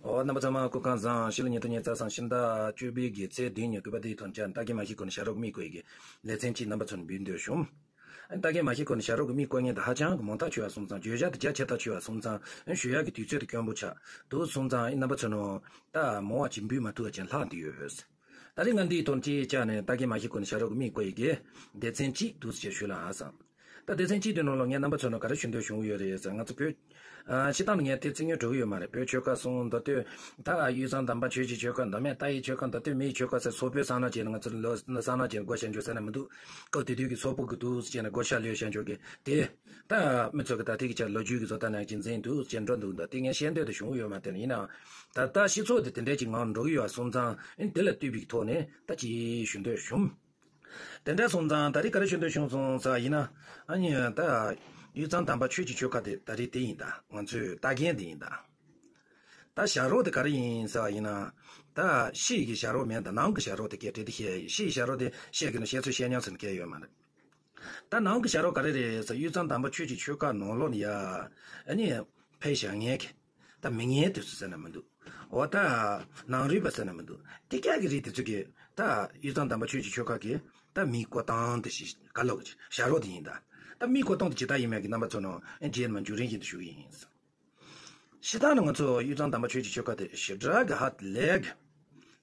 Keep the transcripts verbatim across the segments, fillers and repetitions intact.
ཨོ། རྣམ་པ་ཚང་མ་སྐུ་ཁམས་བཟང་། ཕྱི་ལོ་ཉིས་སྟོང་ཉི་ཤུ་རྩ་གསུམ་ཕྱི་ཟླ་བཅུ་པའི་གི་ཚེས་བདུན་ཉིན་གུས་པ་དེའི་ཐོག་ནས་ཀྱང་ལྟ་གི་མ་ཤེས་ཁོ་ན་ཞབས་བྲོ་གི་མིག་བཀོད་ཡི་གི་ལེ་ཚན་གཅིག་རྣམ་པ་ཚོ་ནས་འབུལ་འདོད་བྱུང་། ལྟ་གི་མ་ཤེས་ཁོ་ན་ཞབས་བྲོ་གི་མིག་བཀོད་མཁན་དེ་ཧ་ཅང་གི་མང་ཐག་ཆོད་པ་སོང་ཙང་། བརྗོད་བྱ་དེ་རྒྱ་ཆེ་ཐག་ཆོད་པ་སོང་ཙང་། ཞུ་ཡག་གི་དུས་ཚོད་དེ་དཀོན་པོ་ཆགས་འདུག་སོང་ཙང་། རྣམ་པ་ཚོ་ནས་ད་མང་བ་ཅིག་འབུལ་མ་ཐུབ་པ་ཅིག་ལྷག་བསྡད་ཡོད། ད་རེས་ང་འདིའི་ཐོག་ནས་ཅིག་བཅར་ནས་ལྟ་གི་མ་ཤེས་ཁོ་ན་ཞབས་བྲོ་གི་མིག་བཀོད་ཡི་གི་སྡེ་ཚན་གཅིག་འདུག་སེ་ཞུ་ལ་ཨ་བསམ། ད་སྡེ་ཚན་གཅིག་དེ་ནང་ལ་ངས་རྣམ་པ་ཚོ་ནས་ག་རེ་ཞུ་འདོད་བྱུང་ཡོད་རེད་ཟེར། ང་ཚོ་བོད་ཨ་སྤྱིར་བཏང་ནས་ངས་དེ་རྩིས་ཉོ་འགྲོ་གི་ཡོད་མ་རེད། བོད་ཆོལ་ཁ་གསུམ་མདོ་སྟོད། ད་དབུས་གཙང་དམ་པ་ཆོས་ཀྱི་ཆོལ་ཁ། མདོ་སྨད་ལྟ་བའི་ཆོལ་ཁ། མདོ་སྟོད་མིའི་ཆོལ་ཁ་ཟེར་སོག་པོའི་གསང་སྔགས་ཅན། ང་ཚོ་ལོ་གསང་སྔགས་ཅན་བགོ་བཤའ་འཇོག་ཟེར་ན་མི་འདུག་སྐབས་དེ་དུས་ཀྱི་སོག་པོ་གི་འདུག་ཟེར་ནས་བགོ་བཤའ་ལོས་བཤད་འཇོག་གི་དེ། ད་མི་ཚོ་གི་ད་ལྟའི་གི་ཆ་ལོ་རྒྱུས་ཀྱི་བཟོ་ལྟ་ནང་གི་འཛིན་འདུག་ཅེས་འགྲོ་འདུག་འདུག་དེ་ངས་བཤད་འདོད་དུ་བྱུང་ཡོད་མ་རེད། ཡིན་ནའང་ད་ལྟ་སྤྱི་ཚོགས་དེ་དེ་འདྲས་ཀྱི་ངང་འགྲོ་གི་ཡོད་སོང་ཙང་། ཨེ་དེ་ལ་ལྟོས་པའི་ཐོག་ནས་ད་ཅིག་ཞུ་འདོད་བྱུང་། དེ་འདྲ་སོང་ཙང་ད་རེས་ག་རེ་ཞུ་འདོད་བྱུང་སོང་ཟེར་བ་ཡིན་ན། ཨ་ནི་ད་དབུས་གཙང་དམ་པ་ཆོས་ཀྱི་ཆོལ་ཁ་དེ་ད་རེས་དེ་ཡིན་ད། ང་ཚོའི་ལྟ་མཁན་དེ་ཡིན་ད། ད་ཞབས་བྲོ་དེ་ག་རེ་ཡིན་ཟེར་བ་ཡིན་ན། ད་ཕྱི་ཡི་གི་ཞབས་བྲོ་མིན་ད། ནང་གི་ཞབས་བྲོ་དེ་སྐད་བྲིས་ཏེ་བཤད། ཕྱི་ཡི་ཞབས་བྲོ་དེ་བཤད་དགོས་ན་བཤད་ཚོད་བཤད་ཉམས་སུ་བཀལ་ཡོད་མ་རེད། ད་ནང་གི་ཞབས་བྲོ་ག་རེ་རེད་ཟེར། དབུས་གཙང་དམ་པ་ཆོས་ཀྱི་ཆོལ་ཁ་ནང་ལོགས་ནས་ཡ། ཨ་ནི་ཕེབས་བཞག་མཁན་གྱི་ད་མི་ངན་དེ་ཚོ་ཟེར་ན་མི་འདུག་འོ་ད་ནང་རུལ་པ་ཟེར་ན་མི་འདུག་དེ་སྐད་ཀྱི་རིགས་དེ་ཚོ་གིས་ད་དབུས་གཙང་དམ་པ་ཆོས་ཀྱི་ཆོལ་ཁ་གི་ད་མིའི་བཀོད་སྟངས་དེ་ཞིག་ག་ལོག་གི་ཞབས་བྲོ་དེ་ཡིན་ད། ད་མིའི་བཀོད་སྟངས་དེ་ཇི་ལྟར་ཡིན་མིན་གྱི་རྣམ་པ་ཚོ་ནང་རྗེས་མ་འཇུག་རིང་བཞིན་དུ་ཞུ་གི་ཡིན། སྤྱིར་བཏང་ནས་ང་ཚོ་དབུས་གཙང་དམ་པ་ཆོས་ཀྱི་ཆོལ་ཁ་དེ་ཞེ་དྲག་གི་ཧ་ལས་གི་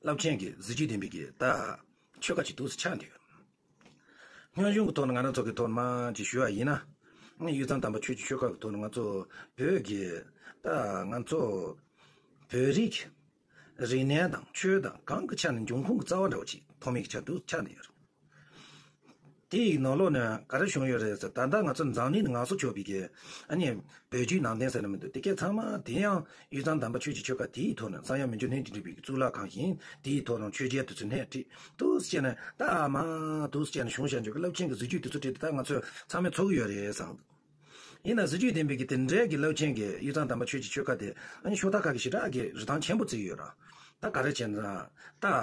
རླབས་ཆེན་གྱི་གཟི་བརྗིད་ལྡན་པའི་གི་ད་ཆོལ་ཁ་ཅིག་འདུག་སེ་ཆགས་འདུག་སྔོན་བྱུང་གི་ཐོག་ནས་ང་རང་ཚོ་གི་ཐོག་ནས་མར་ཅིག་ཞུ་བ་ཡིན་ན། དབུས་གཙང་དམ་པ་ཆོས་ཀྱི་ཆོལ་ཁ་གི་ཐོག་ནས་ང་ཚོ་བོད་ཀྱི་ད་ང་ཚོ་བོད་རིགས་རིག་གནས་དང་ཆོས་དང་གང་གི་ཆ་ནས་འབྱུང་ཁུངས་ཀྱི་རྩ་བ་འདྲ་བོ་ཅིག་ཐོགས་མེད་ཀྱི་ཆ་འདུག་ཆགས་ནས་ཡོད་རེད། དེ་ཡི་ནང་ལོགས་ནས་ག་རེ་བྱུང་ཡོད་རེད་ཟེར། ད་ལྟ་ང་ཚོ་འཛམ་གླིང་ནང་ང་སོ་ཆོག་པའི་གི་ཨ་ནི་བོད་བརྒྱུད་ནང་བསྟན་ཟེར་ན་མི་འདུག་དེ་གས་ཚང་མ་དེ་ཡང་དབུས་གཙང་དམ་པ་ཆོས་ཀྱི་ཆོལ་ཁ་དེའི་ཐོག་ནས་གསང་ཡུམ་མི་འགྱུར་སྣེ་ཁྲིད་འདྲ་བའི་གི་གཙུག་ལག་ཁང་ཞིག་དེའི་ཐོག་ནས་ཆོས་རྒྱལ་དེ་ཚོ་སྣེ་ཁྲིད་འདུག་སེ་བྱས་ནས་ད་མ་འདུག་སེ་བྱས་ནས་བྱུང་བཞག་འཇོག་གི་རླབས་ཆེན་གྱི་གཟི་བརྗིད་དེ་ཚོ་ཁྲིད་དེ་ད་ང་ཚོས་ཚང་མས་ཚོར་གི་ཡོད་རེད་བསམ་འདུག་ཡིན་ན་གཟི་བརྗིད་ལྡན་པའི་གི་དེ་འདྲའི་གི་རླབས་ཆེན་གྱི་དབུས་གཙང་དམ་པ་ཆོས་ཀྱི་ཆོལ་ཁ་དེ་ཨ་ནི་ཤོག་ཐག་ཁ་གི་ཞེ་དྲག་གི་རིན་ཐང་ཆེན་པོ་བརྩི་གི་ཡོད་ར། ད་ག་རེ་བྱས་ན་ད།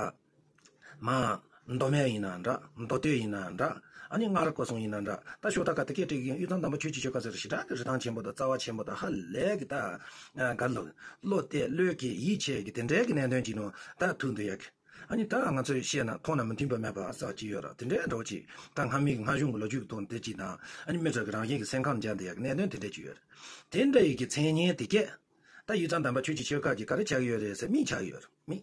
མ། མདོ་སྨད་ཡིན་ན་འདྲ། མདོ་སྟོད་ཡིན་ན་འདྲ། ཨ་ནི་མངའ་རིས་སྐོར་གསུམ་ཡིན་ན་འདྲ། ད་ཤོག་ཐག་ཁ་དེ་སྐད་བྲིས་ཀྱི་དབུས་གཙང་དམ་པ་ཆོས་ཀྱི་ཆོལ་ཁ་ཟེར་ཞེ་དྲག་གི་རིན་ཐང་ཆེན་པོ་དང་རྩ་བ་ཆེན་པོ་དང་ཧ་ལས་ཀྱི་ད་ག་ལོ་བློ་གཏད་བློས་བཀལ་ཡིད་ཆེས་ཀྱི་དེ་འདྲའི་གི་གནད་དོན་ཅིག་ནང་ད་ཐུག་འདུག་ཡ་གི། ཨ་ནི་ད་ང་ཚོས་བཤད་ན་མཐོང་ན་མི་མཐུན་པ་མེད་པ་ཟེར་གྱི་ཡོད་ར། དེ་འདྲའི་འདྲ་བོ་ཅིག་ད་སྔ་མའི་སྔ་གཞུང་གི་ལོ་རྒྱུས་ཀྱི་ཐོག་ནས་དེ་ཅིག་དང་ཨ་ནི་མི་རེ་གི་རང་བཞིན་གྱི་སེམས་ཁམས་འཇགས་འདུག་ཡ་གི་གནད་དོན་དེ་འདྲ་ཅིག་ཡོད་ར། དེ་འདྲ་ཡི་གི་མཚན་སྙན་དེ་སྐད་ད་དབུས་གཙང་དམ་པ་ཆོས་ཀྱི་ཆོལ་ཁ་གི་ག་རེ་ཆགས་ཀྱི་ཡོད་རེད་ཟེར། མིག་ཆགས་ཀྱི་ཡོད་ར། མིག་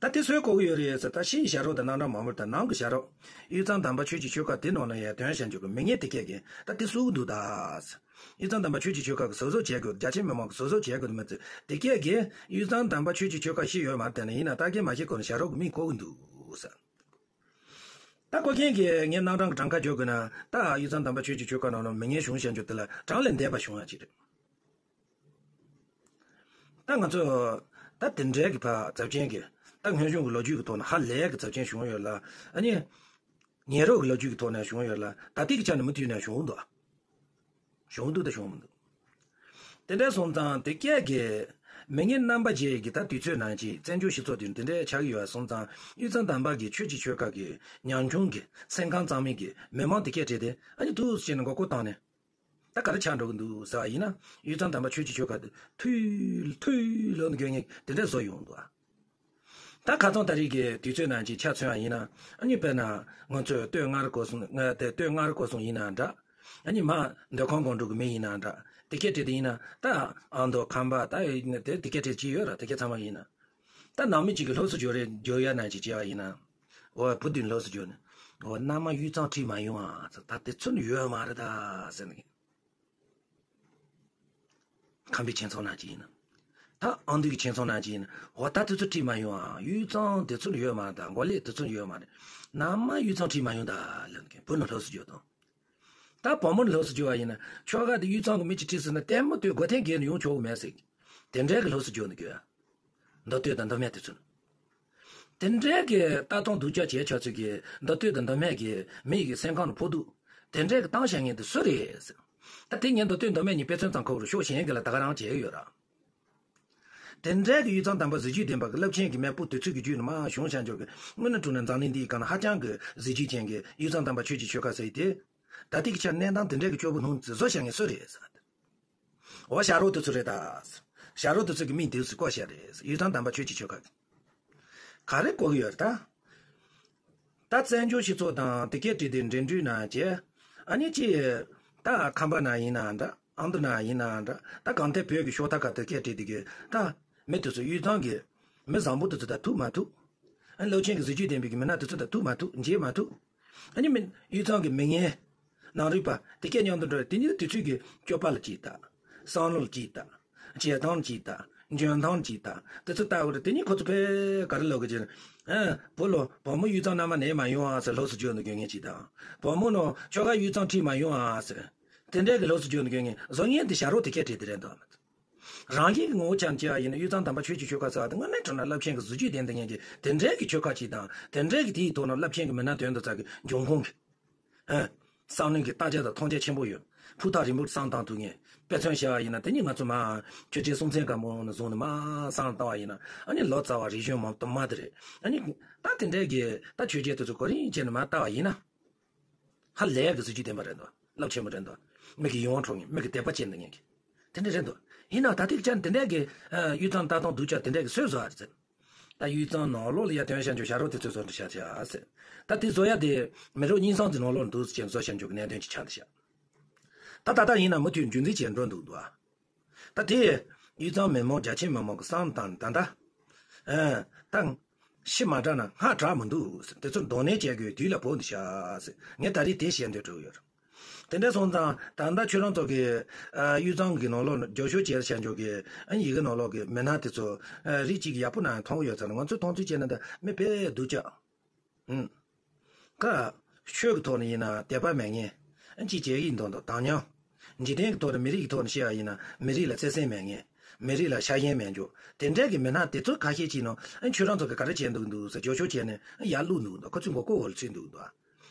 ད་དེ་སུས་གོ་གི་ཡོད་རེད་ཟེར། ད་ཕྱི་ཡི་ཞབས་བྲོ་དང་རྣམ་གྲངས་མང་པོ་དང་ནང་གི་ཞབས་བྲོ། དབུས་གཙང་དམ་པ་ཆོས་ཀྱི་ཆོལ་ཁ་དེ་ནང་ལ་ཡ་དོན་བྱ་འཇུག་གི་མི་ངན་དེ་སྐད་ཀྱིས་ད་དེ་བསུ་གི་འདུག་ད་ཟེར། དབུས་གཙང་དམ་པ་ཆོས་ཀྱི་ཆོལ་ཁ་གི་ཟུར་བཟོ་བྱེད་དགོས། རྒྱ་ཆེ་མི་མང་གི་ཟུར་བཟོ་བྱེད་དགོས་འདུག་མི་ཚོས་དེ་སྐད་ཀྱིས་དབུས་གཙང་དམ་པ་ཆོས་ཀྱི་ཆོལ་ཁ་ཤི་ཡོད་མ་རེད། དེ་ནས་ཡིན་ན་ལྟ་མཁན་མ་ཤེས་སྐོར་ནས་ཞབས་བྲོ་གི་མིག་གོ་གི་འདུག་ཟེར། ད་གོ་མཁན་གྱིས་ངའི་རྣམ་གྲངས་ཀྱི་གྲངས་ཀ་བརྗོད་དགོས་ན། ད་དབུས་གཙང་དམ་པ་ཆོས་ཀྱི་ཆོལ་ཁ་ནང་ལ་མི་ངན་བྱུང་བྱ་འཇུག་དེ་ལ་གྲངས་ལས་འདས་པ་བྱུང་ཡ་ཅིག་རེད། ད་ང་ཚོ་ད་དེ་འདྲའི་གི་ཕ་ཚབས་ཆེན་གྱི་ད་སྔོན་བྱུང་གི་ལོ་རྒྱུས་ཀྱི་ཐོག་ན་ཧ་ལས་གི་ཚབས་ཆེན་བྱུང་ཡོད་ལ། ཨ་ནི་ཉེ་རབས་ཀྱི་ལོ་རྒྱུས་ཀྱི་ཐོག་ན་བྱུང་ཡོད་ལ། ད་ལྟའི་གི་ཆ་ནས་མུ་མཐུད་ནས་བྱུང་འདུག་བྱུང་འདུག་ད་བྱུང་མི་འདུག་དེ་འདྲ་སོང་ཙང་དེ་སྐད་ཀྱི་མི་ངན་རྣམ་པ་བརྒྱད་ཀྱི་ད་དུས་ཚོད་ནང་གི་བཙན་བྱོལ་སྤྱི་ཚོགས་དེ་དེ་འདྲ་ཆགས་ཀྱི་ཡོད་སོང་ཙང་། དབུས་གཙང་དམ་པ་གི་ཆོས་ཀྱི་ཆོལ་ཁ་གི་ཉམ་ཆུང་གི་སེམས་ཁམས་གཙང་མའི་གི་མི་མང་དེ་སྐད་བྲིས་ཏེ་ཨ་ནི་འདུག་སེ་བྱས་ནས་མགོ་སྐོར་བཏང་ནས། ད་ག་རེ་ཆགས་འགྲོ་གི་འདུག་ཟེར་བ་ཡིན་ན། དབུས་གཙང་དམ་པ་ཆོས་ཀྱི་ཆོལ་ཁ་དེ་ཐུལ་ཐུལ་ལོ་ནས་དགོས་ངེས་དེ་འདྲ་བཟོ་ཡོང་འདུག་ད་ཁ་སང་ད་རེས་ཀྱི་དུས་ཚོད་ནང་གི་ཆ་མཚོན་བ་ཡིན་ན། ཨ་ནི་དཔེར་ན་ང་ཚོས་སྟོད་མངའ་རིས་སྐོར་གསུམ་ང་དེ་སྟོད་མངའ་རིས་སྐོར་གསུམ་ཡིན་ན་འདྲ། ཨ་ནི་མ་མདོ་ཁམས་སྒང་དྲུག་གི་མི་ཡིན་ན་འདྲ། དེ་སྐད་བྲིས་དེ་ཡིན་ན་ད་ཨ་མདོ་ཁམས་པ་ད་དེ་དེ་སྐད་བྲིས་ཅི་ཡོད་ར། དེ་སྐད་ཚང་མ་ཡིན་ན། ད་ནང་མི་གཅིག་གིས་ལྷོ་སུ་འགྱོ་རེད་འགྱོ་ཡ་ན་ཅིག་བྱས་པ་ཡིན་ན། འོ་བུ་དུས་ལྷོ་སུ་འགྱོ་ནས། འོ་མནའ་མ་དབུས་གཙང་ཁྲིད་མ་ཡོང་ཨ་ཟེར། ད་དེ་ཚོ་ནི་ཡོད་མ་རེད་ད་ཟེར་ནས། ཁམས་པའི་ཁྱིམ་ཚང་ན་ཅིག་ཡིན་ན། ད་ཨ་མདོའི་ཁྱིམ་ཚང་ན་ཅིག་ཡིན་ན། འོ་ད་དེ་ཚོ་ཁྲིད་མ་ཡོང་ཨ། དབུས་གཙང་དེ་ཚོ་ནི་ཡོད་མ་རེད། ད་མགོ་ལེགས་དེ་ཚོ་ནི་ཡོད་མ་རེད། མནའ་མ་དབུས་གཙང་ཁྲིད་མ་ཡོང་ད་ལབ་ནས་བུ་ནི་ལྷོ་སུ་འགྱོ་དང་། ད་བུ་མོ་ནི་ལྷོ་སུ་འགྱོ་བ་ཡིན་ན་ཁྱོ་ག་དེ་དབུས་གཙང་གི་མི་གཅིག་ཁྲིད་ཟེར་ན་ལྟད་མོ་ལྟོས་སྒོ་ཐེངས་བརྒྱད་ནས་ཡོང་ཆོག་གི་མེད་ཟེར། དེ་འདྲའི་གི་ལྷོ་སུ་འགྱོ་ནི་གི། མདོ་སྟོད་དང་མདོ་སྨད་དེ་ཚོ་ནི། དེ་འདྲའི་གི་ལྟ་སྟངས་སྡུག་ཅག་བྱས་ཆོག་ཚོད་ཀྱི་མདོ་སྟོད་དང་མདོ་སྨད་ཀྱི་མི་ཡི་གི་སེམས་ཁམས་ལ་ཕོག་འདུག་དེ་འདྲའི་གི་བཏང་བཞག་མཁན་དེ་སུ་རེད་ཟེར། ད་དེ་ངས་མདོ་སྟོད་མདོ་སྨད་གཉིས་དཔེ་མཚོན་ཙམ་ཁོ་རུ་ཤོག་གཞན་གྱི་ལ་ད་ག་རང་བྱས་ཡོད་ར། དེ་འདྲའི་གི་དབུས་གཙང་དམ་པ་གཟི་བརྗིད་ལྡན་པ་གི་རླབས་ཆེན་གྱི་མེས་པོ་དེ་ཚོའི་གི་རྒྱུད་ནས་མར་བྱུང་བཞག་འཇོག་གི། དངོས་གནས་དྲང་གནས་འཛམ་གླིང་འདིའི་སྒང་ན་ཧ་ཅང་གི་གཟི་བརྗིད་ཅན་གྱི་དབུས་གཙང་དམ་པ་ཆོས་ཀྱི་ཆོལ་ཁ་ཟེར་ཡི་དེ། ད་ལྟའི་གི་ཆར་གནས་སྟངས་དེ་འདྲའི་གི་སྐྱོ་པོ་སྣང་ཙི་བཟོ་བཞག་མཁན་སུ་རེད་ཟེར། འོ་ཞབས་བྲོ་དེ་ཚོ་རེད་ད། ཞྭ་རོ་དེ་ཚོ་གི་མིང་དེ་ཚོ་བཀོད་བཞག་རེད། དབུས་གཙང་དམ་པ་ཆོས་ཀྱི་ཆོལ་ཁ་གི། ག་རེ་གོ་གི་ཡོད་རེད་ད། ད་བཙན་བྱོལ་སྤྱི་ཚོགས་དང་དེ་སྐད་བྲིས་ཏེ་འབྲེལ་འདྲིས་གནང་བྱས། ཨ་ནི་ཅི། ད་ཁམས་པ་ན་ཡིན་ནའང་འདྲ། ཨ་མདོ་ན་ཡིན་ནའང་འདྲ། ད་གང་ལྟར་བོད་ཀྱི་ཕྱོགས་མཐའ་ཁག་དེ་སྐད་བྲིས་ཏེ་གི་ད། མི་དེ་ཚོ་དབུས་གཙང་གི་མི་བཟང་པོ་དེ་ཚོ་ད་ཐུག་མ་ཐུག་ཨ་ནི་སློབ་ཆེན་གྱི་གཟི་བརྗིད་ལྡན་པའི་གི་མི་སྣ་དེ་ཚོ་ད་ཐུག་མ་ཐུག་མཇལ་མ་ཐུག་ཨ་ནི་མི་དབུས་གཙང་གི་མི་ངན། ནང་རིག་པ་དེ་སྐད་མཉམ་དུ་འགྲོ་རེད། དེ་ནི་དུས་ཚོད་ཀྱི་སྤྱོད་པ་ལ་གཅིག་ལྟ། བསམ་བློ་ལ་གཅིག་ལྟ། བྱེད་སྟངས་ལ་གཅིག་ལྟ། འཇོན་ཐང་ལ་གཅིག་ལྟ། དེ་ཚོ་ལྟ་དགོས་རེད། དེ་ནི་ཁོ་ཚོ་ཕལ་ག་རེ་ལབ་དགོས་ཀྱི་རེད། ཨ། བུ་ལོ་བུ་མོ་དབུས་གཙང་མནའ་མ་ནས་མ་ཡོང་ཨ་ཟེར་ལོགས་སུ་འཇོག་འདུག་དགོས་ངེས་གཅིག་དང་། བུ་མོ་ནོ་ཁྱོ་ག་དབུས་གཙང་ཁྲིད་མ་ཡོང་ཨ་ཟེར། དེ་འདྲའི་གི་ལོགས་སུ་འཇོག་འདུག་དགོས་ངེས། བཟོ་ངེས་དེ་ཞྭ་རོ་དེ་སྐད་བྲིས་དེ་རེད་འདུག་རང་གི་ངོ་བོ་ཅན་གྱི་ཡིན་ན་དབུས་གཙང་དམ་པ་ཆོས་ཀྱི་ཆོལ་ཁ་ཟེར་བ་དེ་དངོས་གནས་དྲང་གནས་རླབས་ཆེན་གྱི་གཟི་བརྗིད་ལྡན་དེ་ངེད་ཀྱི་དེ་འདྲའི་གི་ཆོལ་ཁ་ཅིག་དང་དེ་འདྲའི་གི་དེའི་ཐོག་ན་རླབས་ཆེན་གྱི་མི་སྣ་དོན་དུ་རྩ་གི་འབྱུང་ཁུངས་ཀྱི། ཨ། བསམ་བློའི་གི་བརྟག་དཔྱད་དང་མཐོང་རྒྱ་ཆེན་པོ་ཡོད། ཕུགས་ཐག་རིང་པོར་བསམ་བཏང་ཐུབ་ངེས། དཔེ་མཚོན་བྱ་བ་ཡིན་ན་དེ་ཉིད་ང་ཚོ་མ་ཆོས་རྒྱལ་སྲོང་བཙན་སྒམ་པོ་ནས་བཟུང་ནས་མ་བསམ་བཏང་བ་ཡིན་ན་ཨ་ནི་ལོ་ཙཱ་བ་རིག་གཞུང་མ་གཏོགས་མ་དེ་རེད། ཨ་ནི་ད་དེ་འདྲའི་གི་ད་ཆོས་རྒྱལ་དེ་ཚོ་གོ་རིམ་བྱས་ནས་མ་བལྟ་བ་ཡིན་ན། ཧ་ལས་གི་གཟི་བརྗིད་ལྡན་པ་རེད་འདུག་རླབས་ཆེན་པོ་རེད་འདུག་མིག་གི་ཡིད་དབང་འཕྲོག་མཁན། མིག་གི་དད་པ་སྐྱེ་འདུག་མཁན་གྱི། དེ་འདྲ་རེད་འདུག་ཡིན་ནའང་ད་ཐེངས་ཀྱང་དེ་འདྲ་གི་ཨ་དབུས་གཙང་ལྟ་སྟངས་སྡུག་ཅག་དེ་འདྲ་གི་སུས་བཟོ་བ་རེད་ཟེར། ད་དབུས་གཙང་ནང་ལོགས་ལ་ཡ་དོན་ཤར་འཇོག་ཞྭ་རོ་དེ་ཚོས་བཟོ་འདྲ་ཤར་ཤར་ཟེར། ད་དེ་བཟོ་ཡ་དེ་མི་རབས་གཉིས་གསུམ་གྱི་ནང་ལོགས་འདུག་ཟེར་བཟོ་ཤར་འཇོག་གི་གནད་དོན་ཅིག་ཆགས་འདུག་ཤག་ད་ད་ལྟ་ཡིན་ན་མུ་མཐུད་རྒྱུན་འཛིན་བྱས་འགྲོ་འདུག་འདུག་ད་དེ་དབུས་གཙང་མི་མང་རྒྱ་ཆེ་མི་མང་གི་བསམ་བཏང་ད་ད། ཨ། ད། ཤི་མ་དྲག་ན་སྔ་དྲག་མི་འདུག་ཟེར། དེ་ཚོ་གདོང་ལེན་བྱེད་དགོས་དུས་ལ་བབས་འདུག་ཤག་ཟེར། ངས་ད་རེས་དེ་བཤད་འདོད་བྱུང་ཡོད། དེ་འདྲ་སོང་ཙང་ད་ལྟ་ཁྱོད་རང་ཚོ་གི་ཨ་དབུས་གཙང་གི་ནང་ལོགས་རྒྱབ་སྐྱོར་བྱས་བྱ་འཇོག་གི་ཨ་ཡི་གེ་ནང་ལོགས་གི་མི་སྣ་དེ་ཚོ་ཨ་རིགས་གཅིག་གི་ཡག་པོ་ནང་མཐོང་གི་ཡོད་ཙང་ང་ཚོས་མཐོང་ཚུལ་བྱས་ན་ད་མི་དཔེ་སྡུག་ཅག་ཨུམ། ཀ། ཆོས་ཀྱི་ཐོག་ནས་ཡིན་ན་དད་པ་མེད་མཁན། ཅིག་བྱེད་ཀྱི་ཡིན་མདོག་མདོག་དང་སྙོམས། འཇིག་རྟེན་གྱི་ཐོག་ནས་མི་རིགས་ཀྱི་ཐོག་ནས་བཤད་པ་ཡིན་ན་མི་རིགས་ལ་བརྩེ་སེམས་མེད་མཁན། མི་རིགས་ལ་ཤ་ཞེན་མེད་འཇོག་དེ་འདྲ་གི་མི་སྣ་དེ་ཚོ་ཁ་ཤས་ཅིག་ནང་ཁྱོད་རང་ཚོ་གི་ག་རེ་བྱས་འདུག་འདུག་ཟེར་རྒྱབ་སྐྱོར་བྱས་ནས་ཡར་བླུགས་འདུག་འདུག་ཁོ་ཚོའི་མགོ་སྐོར་འོག་ལ་ཚུད་འདུག་འདུག་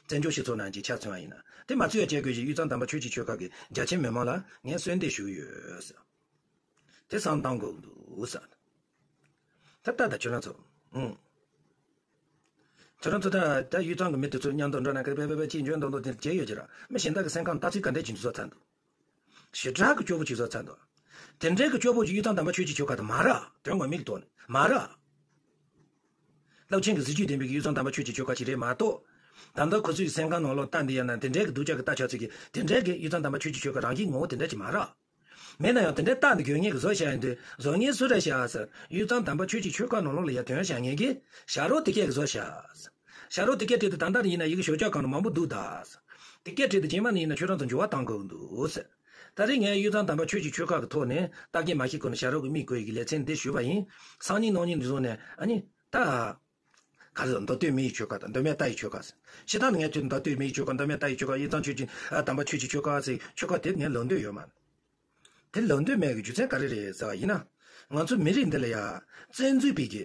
བཙན་བྱོལ་སྤྱི་ཚོགས་ནང་གི་ཆ་མཚོན་པ་ཡིན་ན་དེ་མ་ཚུད་ཡ་བྱེད་དགོས་ཞེས་དབུས་གཙང་དམ་པ་ཆོས་ཀྱི་ཆོལ་ཁ་གི་རྒྱ་ཆེ་མི་མང་ལ་ངས་གསོལ་འདེབས་ཞུ་གི་ཡོད་ཟེར། དེ་བསམ་བཏང་དགོས་འདུག་ཟེར། ད་ལྟ་ད་ཁྱོད་རང་ཚོ། ཨུང་། ཁྱོད་རང་ཚོ་ད་ད་དབུས་གཙང་གི་མི་དེ་ཚོ་མཉམ་དུ་འགྲོ་ན་ཀ་པེ་པེ་པེ་ཅིག་འཇོན་ཏོང་ཏོ་དེ་བྱས་ཡོད་ཀྱི་ར། མི་གཞན་དག་གི་སེམས་ཁམས་ལྟ་ཚུལ་ག་འདྲས་ཅིག་འདུག་བཟོ་ཚར་འདུག་ཞེ་དྲག་གི་སྐྱོ་པོ་ཅིག་བཟོ་ཚར་འདུག་དེ་འདྲའི་གི་སྐྱོ་པོ་ཅིག་དབུས་གཙང་དམ་པ་ཆོས་ཀྱི་ཆོལ་ཁ་དེ་མ་རེད། དོན་ངོ་མའི་གི་ཐོག་ནས་མ་རེད། རླབས་ཆེན་གྱི་གཟི་བརྗིད་ལྡན་པའི་གི་དབུས་གཙང་དམ་པ་ཆོས་ཀྱི་ཆོལ་ཁ་ཅིག་རེད་མ་གཏོགས། ད་ལྟ་ཁོ་ཚོའི་སེམས་ཁམས་ནང་ལོགས་ལྟ་འདི་ཡ་ན་དེ་འདྲའི་གི་སྡུག་ཅག་གི་ལྟ་ཆགས་ཚུལ་གྱི་དེ་འདྲའི་གི་དབུས་གཙང་དམ་པ་ཆོས་ཀྱི་ཆོལ་ཁ་རང་གི་ངོ་བོ་དེ་འདྲ་ཅིག་མ་རེད། མེད་ན་ཡང་དེ་འདྲའི་རྟགས་འདི་དགོས་ངེས་ཀྱི་བཟོ་བྱ་ཡིན་དུས་བཟོ་ངེས་སུ་རེད་བྱ་ཟེར། དབུས་གཙང་དམ་པ་ཆོས་ཀྱི་ཆོལ་ཁ་ནང་ལོགས་ལ་ཡ་དོན་བྱ་ངེས་ཀྱི་ཞྭ་རོ་དེ་སྐད་ཀྱི་བཟོ་བྱ་ཟེར། ཞྭ་རོ་དེ་སྐད་བྲིས་ཏེ་ད་ལྟ་ཡིན་ན་ཡི་གེ་ཞོགས་ཇ་གང་ལ་མང་པོ་འདུག་ད་ཟེར། དེ་སྐད་བྲིས་ཏེ་རྗེས་མ་ནས་ཡིན་ན་ཁྱོད་རང་ཚོ་འགྱུར་བ་གཏང་དགོས་འདུག་ཟེར། ད་རེས་ངས་དབུས་གཙང་དམ་པ་ཆོས་ཀྱི་ཆོལ་ཁ་གི་ཐོག་ནས་ལྟ་གིན་མ་ཤེས་གོང་ནས་ཞྭ་རོ་གི་མིག་བསྐོར་ཡི་གེ་ལེ་ཚན་འདི་ཞུས་པ་ཡིན། སང་ཉིན་གནངས་ཉིན་འདི་བཟུང་ནས་ཨ་ནི་ད། ག་རེ་ཟེར་མདོ་སྟོད་མི་ཡི་ཆོལ་ཁ་དང་མདོ་སྨད་རྟ་ཡི་ཆོལ་ཁ་ཟེར། ཕྱི་ཐང་ནས་ངས་ཁྱོད་མདོ་སྟོད་མི་ཡི་ཆོལ་ཁ་མདོ་སྨད་རྟ་ཡི་ཆོལ་ཁ་དབུས་གཙང་ཆོས་ཀྱི་ཨ་དམ་པ་ཆོས་ཀྱི་ཆོལ་ཁ་ཟེར་ཆོལ་ཁ་དེ་ངས་ལབ་འདོད་ཡོད་མ་རེད། དེ་ལབ་འདོད་མེད་ཀྱི་རྒྱུ་མཚན་ག་རེ་རེད་ཟེར་བ་ཡིན་ན། ང་ཚོ་མི་རིགས་འདི་ལ་ཡ་བཙན་འཛུལ་པའི་གི་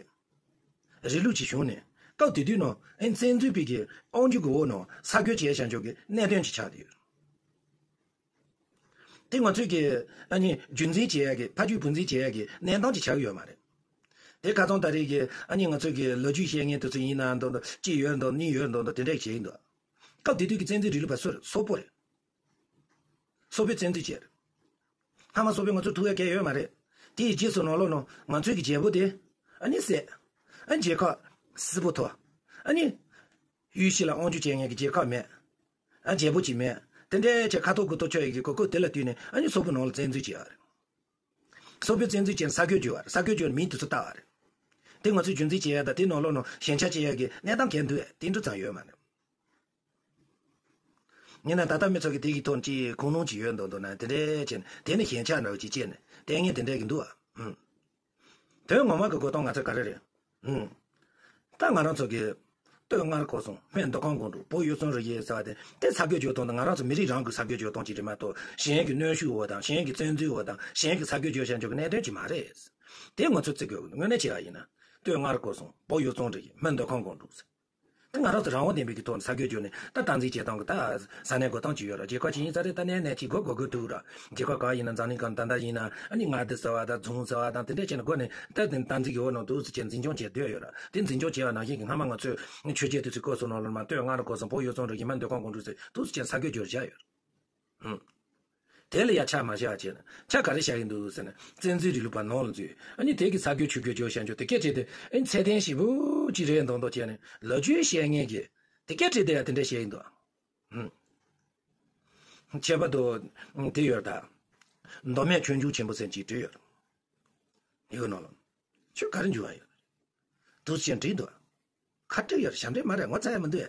རིང་ལུགས་ཅིག་བྱུང་ནས་སྐབས་དེ་དུས་ནང་ཨེ་བཙན་འཛུལ་པའི་གི་དབང་སྒྱུར་གྱི་འོག་ནང་ས་བཀོད་བྱས་བཞག་འཇོག་གི་གནད་དོན་ཅིག་ཆགས་བསྡད་ཡོད། དེ་ང་ཚོས་ཀྱི་ཨ་ནི་རྒྱུན་འཛིན་བྱེད་ཡ་གི་ཕ་རྒྱུད་བུ་འཛིན་བྱེད་ཡ་གི་གནས་སྟངས་ཅིག་ཆགས་ཡོད་མ་རེད། དེ་ཁ་སང་ད་རེས་ཀྱི་ཨ་ནི་ང་ཚོས་ཀྱི་ལོ་རྒྱུས་བཤད་མཁན་དེ་ཚོ་ཡིན་ན་འདོན་དོ་གཅིག་ཡོད་འདོན་གཉིས་ཡོད་འདོན་དོ་དེ་འདྲས་བྱེད་ཡིན་འདུག་སྐབས་དེ་དུས་ཀྱི་བཙན་འཛུལ་རིང་ལུགས་པ་སུ་རེད། སོག་པོ་རེད། སོག་པོས་བཙན་འཛུལ་བྱས་རེད། སྔ་མ་སོག་པོས་ང་ཚོ་ཐུག་ཡ་གལ་ཡོད་མ་རེད། དེ་ཡི་རྗེས་སུ་ནང་ལོགས་ནང་ང་ཚོས་ཀྱི་རྒྱལ་པོ་དེ་ཨ་ནི་བསད། ཨ་རྒྱལ་ཁབ་སིལ་བུ་ཐོར། ཨ་ནི་ཡུལ་ཕྱི་ལ་དབང་སྒྱུར་བྱེད་མཁན་གྱི་རྒྱལ་ཁབ་མེད། ཨ་རྒྱལ་པོ་གཅིག་མེད། དེ་འདྲའི་ཆེ་ཁ་ཐོག་དགུ་ཐོག་ཆོད་ཡི་གི་གོ་སྐབས་དེ་ལ་བསྟུན་ནས་ཨ་ནི་སོག་པོ་ནང་ལ་བཙན་འཛུལ་བྱས་ཡོད་རེད། སོག་པོས་བཙན་འཛུལ་བྱས་ནས་ས་བཀོད་བསྒྱུར་བ་རེད། ས་བཀོད་བསྒྱུར་ནས་མིང་དེ་ཚོ་བཏགས་པ་རེད། དེ་ང་ཚོས་རྒྱུན་འཛིན་བྱེད་ཡ་དང་དེ་ནང་ལོགས་ནང་ཞན་ཆ་བྱེད་ཡ་གི་གནས་སྟངས་གལ་འདུག་ཨེ་དེ་འདྲ་ཙམ་ཡོད་མ་རེད། ཡིན་ན་ད་ལྟ་མི་ཚོ་གི་དེ་གི་ཐོག་ནས་ཅིག་ཁུངས་ལུང་ཅིག་ཡོད་འདུག་འདུག་ན་དེ་འདྲའི་བྱས་ནས་དེ་ནི་ཞན་ཆ་འདྲ་བོ་ཅིག་བྱས་ནས་དེ་ངས་དེ་འདྲའི་གི་འདུག་ཨ། ཨུམ། དོན་ངོ་མ་གི་གོ་སྟངས་ང་ཚོ་ག་རེ་རེད། ཨུམ། ད་ང་རང་ཚོ་གི་སྟོད་མངའ་རིས་སྐོར་གསུམ་སྨད་མདོ་ཁམས་སྒང་དྲུག་བོད་ཡུལ་གསུམ་རི་བཞི་ཟེར་བ་དེ་དེ་ས་བཀོད་བསྒྱུར་སྟངས་དེ་ང་རང་ཚོ་མི་རིགས་རང་གི་ས་བཀོད་བསྒྱུར་སྟངས་ཅིག་རེད་མ་གཏོགས་གཞན་གྱི་གནོན་ཤུགས་འོག་དང་གཞན་གྱི་བཙན་འཛུལ་འོག་དང་གཞན་གྱི་ས་བཀོད་བསྒྱུར་བྱ་འཇོག་གི་གནད་དོན་ཅིག་མ་རེད། དེ་ང་ཚོས་བརྩི་དགོས་ཀྱི་འདུག་དངོས་གནས་བྱས་པ་ཡིན་ན་སྟོད་མངའ་རིས་སྐོར་གསུམ་བོད་ཡུལ་གསུམ་རི་བཞི་སྨད་མདོ་ཁམས་སྒང་དྲུག་ཟེར། ད་ང་རང་ཚོ་རང་དབང་ལྡན་པའི་གི་ཐོག་ནས་ས་བཀོད་བསྒྱུར་ནས་ད་སྟངས་འཛིན་བྱེད་སྟངས་ཀྱི་ད་ས་གནས་འགོད་སྟངས་ཅིག་ཡོད་ར། རྒྱལ་ཁབ་ཅིག་ཡིན་ས་རེད། ད་གནས་གནས་ཅིག་དགོས་དགོས་དགོས་ཐུག་ར། རྒྱལ་ཁབ་གང་ཡིན་ན་འཛམ་གླིང་གང་ད་ལྟ་ཡིན་ན་ཨ་ནི་མངའ་སྡེ་ཟེར་བ་དང་རྫོང་ཟེར་བ་དང་དེ་འདྲས་བྱས་ནས་དགོས་ནས་ད་དེ་སྟངས་འཛིན་གྱི་འོག་ནང་འདུག་ཟེར་བྱས་འཛིན་སྐྱོང་བྱས་སྡོད་ཡོད་ར། དེ་འཛིན་སྐྱོང་བྱས་པ་ནང་བཞིན་གྱི་སྔ་མ་ང་ཚོས་ཆོས་རྒྱལ་དེ་ཚོའི་སྐབས་སུ་ནང་ལོགས་མ་སྟོད་མངའ་རིས་སྐོར་གསུམ་བོད་ཡུལ་གསུམ་རི་བཞི་སྨད་མདོ་ཁམས་སྒང་དྲུག་ཟེར་འདུག་ཟེར་བྱས་ས་བཀོད་བསྒྱུར་བྱས་ཡོད་ར། ཨུམ། དེ་ལ་ཡ་ཆ་མ་བཞག་བྱས་ན་ཆ་ག་རེ་བཞག་གི་འདུག་ཟེར་ན། བཙན་འཛུལ་རིང་ལུགས་པ་ནང་ལ་འཛུལ། ཨ་ནི་དེ་གི་ས་རྒོད་ཆུ་རྒོད་བརྗོད་བྱ་འཇོག་དེ་སྐད་ཆ་དེ་ཨ་ནི་ཚད་ལྡན་ཞེ་པོ་ཅིག་རེད་མདོག་མདོག་བྱས་ནས་ལོ་རྒྱུས་བཤད་མཁན་གྱི་དེ་སྐད་ཆ་དེ་ཡ་དེ་འདྲ་བཤད་ཀྱི་འདུག་ཨང་། ཁྱད་པར་དུ་དེ་ཡོད་ད། མདོ་སྨད་ཆོས་འབྱུང་ཆེན་པོ་ཟེར་གྱི་བྲིས་ཡོད། ཡིག་ནང་ལ། ཁྱོད་ག་རེ་འཇུ་བ་ཡོད། དུ་ཞེས་བྲིས་འདུག་ཁ་བྲིས་ཡོད། ཞབས་འདྲེན་མ་རེད། ངོ་ཚ་ཡ་མི་འདུག་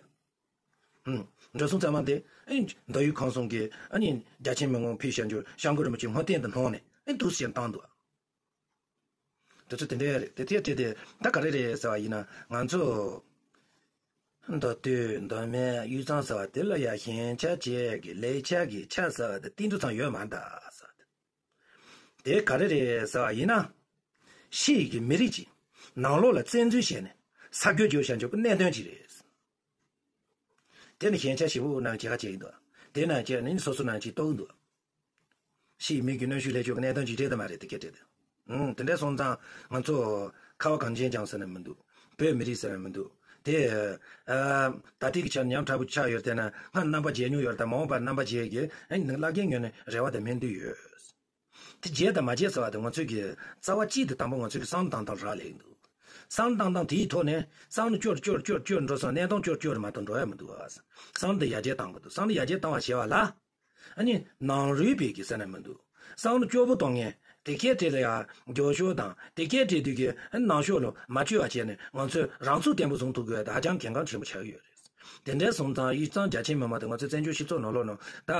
ཨང་། འགྲོ་སོང་ཚང་མ་དེ་ཨེ་མདོ་དབུས་ཁམས་གསུམ་གྱི་ཨ་ནི་རྒྱ་ཆེན་མི་མངོན་ཕུལ་བྱ་འཇུག་སྐྱབས་མགོན་རིན་པོ་ཆེ་མངའ་སྟེང་དུ་ལྷུང་ནས་ཨེ་དུ་ཞེས་བཏང་འདུག་དེ་ཚོ་དེ་འདྲ་རེད། དེ་དེ་དེ་དེ་ད་ག་རེ་རེད་ཟེར་བ་ཡིན་ན། ང་ཚོ་མདོ་སྟོད་མདོ་སྨད་དབུས་གཙང་ཟེར་བ་དེ་ལ་ཡ་ཞེན་ཆགས་བྱེད་ཀྱི་ལས་ཆགས་ཀྱི་ཆ་ཟེར་བ་དེ་ཏིལ་འབྲུ་ཙམ་ཡོད་མ་རེད་ཟེར་བ་དེ། དེ་ག་རེ་རེད་ཟེར་བ་ཡིན་ན། ཕྱི་ཡི་གི་མི་རིགས་ཀྱི་ནང་ལོགས་ལ་བཙན་འཛུལ་བྱས་ནས་ས་རྒོད་བརྗོད་བྱ་འཇོག་གི་གནད་དོན་ཅིག་རེད། དེ་ནི་ཞེན་ཆགས་ཞེ་པོ་གནང་བྱེད་ཁ་བྱེད་ཀྱི་འདུག་དེ་ན་བྱས་ནས་སོ་སོ་ནང་ཅིག་གཏོགས་ཀྱི་འདུག་ཕྱིའི་མི་གི་གནོན་ཤུགས་ལས་ཆོག་གི་གནད་དོན་ཅིག་རེད་དམ་མ་རེད། དེ་སྐད་བྲིས་ཏེ། ཨང་། དེ་འདྲ་སོང་ཙང་ང་ཚོ་ཁ་བ་གངས་ཅན་ལྗོངས་ཟེར་ན་མི་འདུག་བོད་མི་རིགས་ཟེར་ན་མི་འདུག་དེ་ཨ་ད་ལྟའི་གི་ཆར་ཉམ་ཕྲ་པོ་ཆགས་ཡོད་དེ་ན་སྔར་རྣམ་པ་བརྗེད་མྱོང་ཡོད་རེད་ད། མ་འོངས་པར་རྣམ་པ་བརྗེད་གི་ཨ་ནི་བླ་རྒན་ངོས་ནས་རེ་བ་དང་སྨོན་འདུན་ཡོད། དེ་བརྗེད་དང་མ་བརྗེད་ཟེར་བ་དེ་ང་ཚོས་ཀྱི་རྩ་བ་གཅིག་དེ་དང་པོ་ང་ཚོས་ཀྱི་བསམ་བློ་བཏང་སྟངས་རག་ལས་ཀྱི་འདུག་བསམ་བློ་བཏང་སྟངས་དེའི་ཐོག་ནས་བསམ་བློ་སྐྱོར་སྐྱོར་སྐྱོར་སྐྱོར་འགྲོ་སོང་། གནས་སྟངས་སྐྱོར་སྐྱོར་མ་གཏོགས་འགྲོ་ཡ་མི་འདུག་ཨ། བསམ་བློ་དེ་ཡར་རྒྱས་བཏང་དགོས་འདུག་བསམ་བློ་ཡར་རྒྱས་བཏང་བ་བྱས་པ་ལ། ཨ་ནི་ནང་རུལ་བའི་གི་ཟེར་ན་མི་འདུག་བསམ་བློ་སྐྱོ་པོ་གཏོང་མཁན་དེ་སྐད་དེ་ལ་ཡང་རྒྱབ་སྐྱོར་དང་དེ་སྐད་དེ་དུས་ཀྱི་ནང་ཤོག་ལ་མ་བཅོལ་བ་བྱས་ནས་ང་ཚོས་རང་ཚུགས་བརྟན་པོ་བཟུང་ཐུབ་དགོས་ད་ཧ་ཅང་གལ་འགངས་ཆེན་པོ་ཆགས་ཀྱི་ཡོད་རེད། དེ་འདྲ་སོང་ཙང་དབུས་གཙང་རྒྱ་ཆེ་མི་མང་དང་ང་ཚོའི་བཙན་བྱོལ་སྤྱི་ཚོགས་ནང་ལོགས་ནང་ད།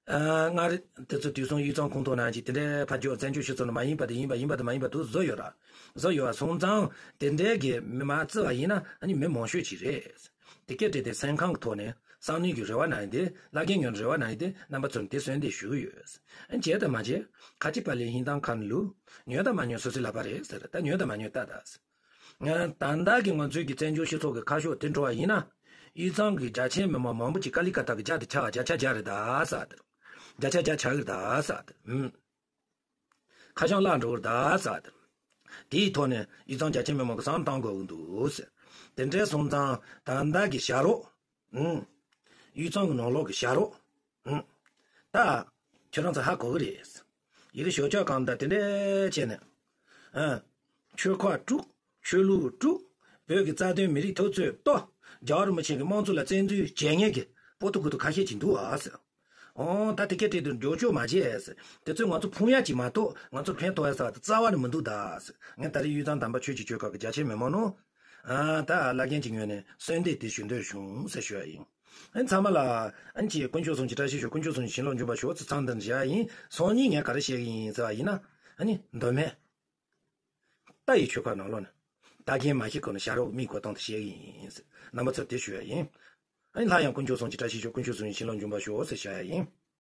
ཨ། སྔར་དེ་ཚོ་དུས་སང་དབུས་གཙང་ཁོངས་གཏོགས་ནང་གི་དེ་འདྲའི་ཕར་ཕྱོགས་བཙན་བྱོལ་སྤྱི་ཚོགས་ནང་མ་ཡིན་པ་དེ་ཡིན་པ་ཡིན་པ་དང་མ་ཡིན་པ་དུ་བཟོ་ཡོད་ར། བཟོ་ཡོད་པ་སོང་ཙང་དེ་འདྲའི་གི་མི་མ་བརྩི་བ་ཡིན་ན་ཨ་ནི་མི་མང་ཤོས་ཅིག་རེད། དེ་སྐད་བྲིས་ཏེ་སེམས་ཁམས་ཀྱི་ཐོག་ནས་བསམ་ནུས་ཀྱི་རེ་བ་གནང་ཡིན་ཏེ་བླ་རྒན་ངོས་ནས་རེ་བ་གནང་ཡིན་ཏེ་རྣམ་པ་ཚོར་དེ་གསོལ་འདེབས་ཞུ་གི་ཡོད། ཨ་བྱས་དང་མ་བྱས་ཁ་ཅིག་པ་ལས་ཧིན་ཐང་ཁ་ནས་ལུག་ཉོས་དང་མ་ཉོས་སོ་སོའི་ལག་པ་རེད་ཟེར། ད་ཉོས་དང་མ་ཉོས་ལྟ་ད། ད་ལྟ་གི་ང་ཚོའི་གི་བཙན་བྱོལ་སྤྱི་ཚོགས་ཀྱི་ཁ་ཕྱོགས་དེ་འགྲོ་བ་ཡིན་ན། དབུས་གཙང་གི་རྒྱ་ཆེ་མི་མང་མང་པོ་ཅིག་ཀ་ལི་ཀ་ཏ་གི་རྒྱ་དེ་ཆགས་བརྒྱ་ཆ་བརྒྱ་རེད་ད་ཟེར། བརྒྱ་ཆ་བརྒྱ་ཆགས་ཀྱི་རེད་ད་ཟེར། ཧུམ། ཁ་བྱང་བརླག་འགྲོ་གི་རེད་ད་ཟེར། དེའི་ཐོག་ནས་དབུས་གཙང་རྒྱ་ཆེ་མི་མང་གི་བསམ་བཏང་དགོས་ཀྱི་འདུག་ཟེར། དེ་འདྲ་སོང་ཙང་ད་ལྟ་གི་བྱ་རོག་ཨུམ། དབུས་གཙང་གི་ནང་ལོགས་ཀྱི་བྱ་རོག་ཨུམ། ད། ཁྱོད་རང་ཚོ་ཧ་གོ་གི་རེད། ཡི་གེ་ཞོགས་ཇ་གང་ལྟར་དེ་འདྲ་བྱས་ནས། ཨ། ཆོལ་ཁ་དཀྲུག་ཆོས་ལུགས་དཀྲུག་བོད་ཀྱི་རྩ་དོན་མི་རིགས་འཐབ་རྩོད་གཏོར། རྒྱལ་བ་རིན་པོ་ཆེ་གི་དམངས་གཙོ་ལ་བཙན་འཛུལ་བྱེད་མཁན་གྱི་པོ་ཏོ་གུ་ཏོ་ཁ་ཤས་ཅིག་འདུག་ཨ་ཟེར། ཨོ་ད་དེ་སྐད་བྲིས་དུས་འགྱོག་ཆོག་མ་བྱེད་ཟེར། དེ་ཚོས་ང་ཚོ་ཕུང་ཡ་ཅིག་མ་གཏོགས་ང་ཚོར་ཕན་ཐོགས་ཡ་ཟེར་བ་དེ་རྩ་བ་ནས་མི་འདུག་ད་ཟེར། ངས་ད་རེས་དབུས་གཙང་དམ་པ་ཆོས་ཀྱི་ཆོལ་ཁ་གི་རྒྱ་ཆེ་མི་མང་ནང་། ཨ་ད་བླ་རྒན་གྱི་ངོས་ནས་གསོལ་འདེབས་དེ་ཞུ་འདོད་བྱུང་ཟེར་ཞུ་ཡ་ཡིན། ཨ་ནི་ཚང་མ་ལ་ཨ་ནི་ཅིག་དཀོན་མཆོག་གསུམ་གྱི་བཀྲ་ཤིས་ཤོག་དཀོན་མཆོག་གསུམ་གྱི་བྱིན་རླབས་འབྱུང་བར་ཤོག་ཚེ་ཚང་འདིར་བཞག་ཡིན། སང་ཉིན་ངས་ག་རེ་བཤད་ཀྱི་ཡིན་ཟེར་བ་ཡིན་ན། ཨ་ནི་མདོ་སྨད་རྟ་ཡི་ཆོལ་ཁ་ནང་ལོགས་ནས་རྟ་རྒན་མ་ཤི་གོང་ནས་བྱ་རོག་མིག་གོ་སྟངས་དེ་བཤད་ཀྱི་ཡིན་ཟེར་རྣམ་པ་ཚོར་དེ་ཞུ་ཡ་ཡིན། ཨ་ནི་སླར་ཡང་དཀོན་མཆོག་གསུམ་གྱི་བཀྲ་ཤིས་ཤོག་དཀོན་མཆོག་གསུམ་གྱི་བྱིན་རླབས་འབྱུང་བར་ཤོག་ཟེར་བཤད་ཡ་ཡིན།